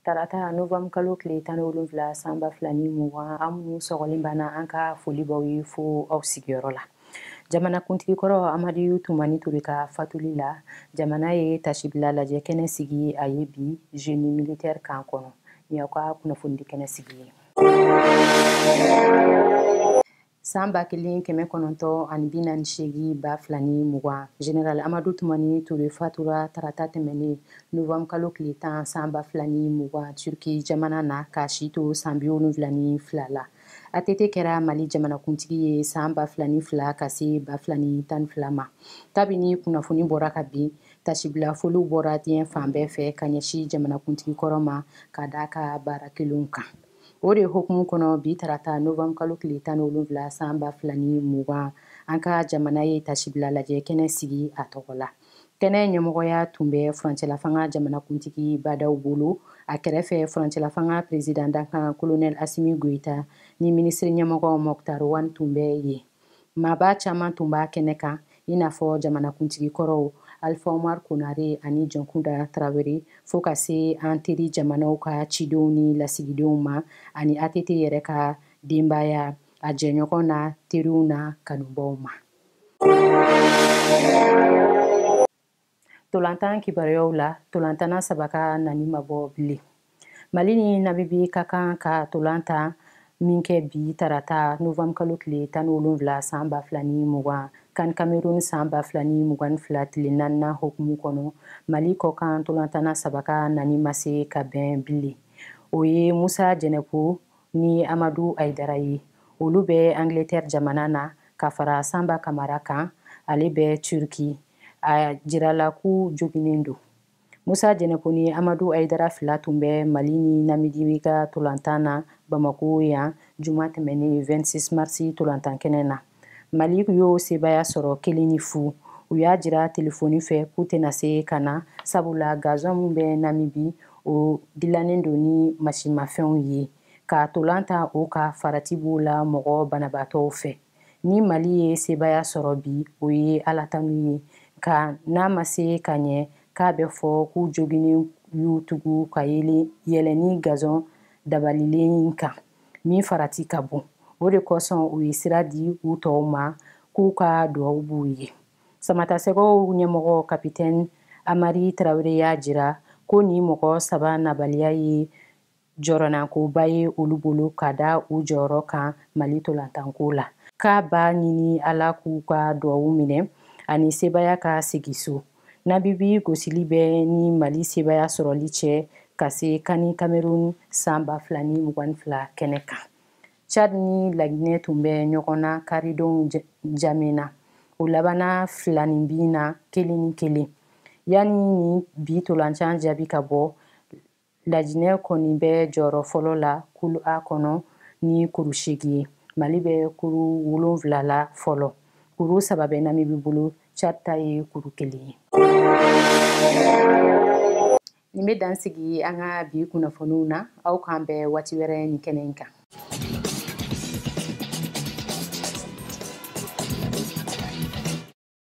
Tarata novembre kalo tile 17 san 2020, an minnu sɔgɔlen banna, an ka foli b'aw ye fo aw sigiyɔrɔ la. Jamanakuntigi kɔrɔ Amadu Tumani Ture ka fatuli la, jamana ye tasibila lajɛ kɛnɛ sigi a ye bi génie militaire kan kɔnɔ. Ni aw ka kunnafonidi kɛnɛ sigi ye. San 1948, 2020, général Amadu Tumani Ture fatura tarata tɛmɛnen novembre kalo tile 10 san 2020 Turki jamana na, k'a si to san 72 la. ATT kɛra Mali jamanakuntigi ye san 2002 ka se 2012 ma. Kabini kunnafoni bɔra ka bin, tasibila foliw bɔra diɲɛ fan bɛɛ fɛ ka ɲɛsin jamanakuntigi kɔrɔ ma ka d'a ka baara kelenw kan. O de hukumu kɔnɔ, bi tarata novembre kalo tile 17 san 2020, an ka jamana ye tasibila lajɛ kɛnɛ sigi a tɔgɔ la. Kɛnɛ ɲɛmɔgɔya tun bɛ furancɛlafanga jamanakuntigi Badaw bolo, a kɛrɛfɛ furancɛlafanga président dankan colonel Asimi Goïta ni minisiri ɲɛmɔgɔ Moctar Ouane tun bɛ yen. Maaba caman tun b'a kɛnɛ kan, i n'a fɔ jamanakuntigi kɔrɔw Alpha Omar Konare ani Jɔnkunda Tarawele, fo ka se an teri jamanaw ka cidenw ni lasigidenw ma, ani ATT yɛrɛ ka denbaya, a jɛɲɔgɔn na teriw na kanubaw ma. Tolantan kibaruyaw la, tolantanna saba ka nani ma bɔ bilen. Mali ni Namibi ka kan ka tolantan min kɛ bi tarata novembre kalo tile 17 san 2020, kan Cameroun san 2022 tile naaninan hukumu kɔnɔ, Mali kɔkan tolantanna saba ka nani ma se ka bɛn bilen. O ye Musa Jɛnɛpo ni Amadu Ayidara ye, olu bɛ Angleterre jamana na, ka fara Sanba Kamara kan, ale bɛ Turki. A jirala k'u joginnen don. Musa Jɛnɛpo ni Amadu Ayidara fila tun bɛ Mali ni Namibi ka tolantan na Bamako yan juma tɛmɛnen 26 mars tolantan kɛnɛ na. Mali y'o sebaaya sɔrɔ 1-0. U y'a jira telefɔni fɛ k'u tɛna se ka na, sabula gazon min bɛ Namibi, o dilannen don ni masimafɛnw ye, ka tolan ta o ka farati b'o la mɔgɔ banabaatɔw fɛ. Ni Mali ye sebaaya sɔrɔ bi, o ye Ala tanu ye, nka n'a ma se ka ɲɛ, k'a bɛ fɔ k'u joginnen y'u tugu ka yɛlɛ ni gazon dabalilen kan min farati ka bon. O de kosɔn u ye sira di u tɔw ma k'u ka duwawu b'u ye. Samatasɛgɛw ɲɛmɔgɔ kapitɛni Amari Tarawele y'a jira ko nin mɔgɔ saba nabaliya ye jɔrɔnankoba ye olu bolo ka da u jɔyɔrɔ kan Mali tolantanko la, k'a b'a ɲini Ala k'u ka duwawu minɛ ani sebaaya ka segin so. Namibi gosili bɛ ni Mali sebaaya sɔrɔli cɛ ka se kani Cameroun san 2022 kɛnɛ kan. Chad ni Laginɛ tun bɛ ɲɔgɔn na karidon Jamena, o labanna 2 bin na 1-1. Yanni ni bi tolancan jaabi ka bɔ, Lajinɛ kɔni bɛ jɔyɔrɔ fɔlɔ la kulu A kɔnɔ ni kuru 8 ye. Mali bɛ kuru 7 la fɔlɔ, kuru 3 bɛ Namibi bolo, Chad ta ye kuru 1 ye. Nin bɛ dan sigi an ka bi kunnafoniw na. Aw k'an bɛn waati wɛrɛ nin kɛnɛ in kan.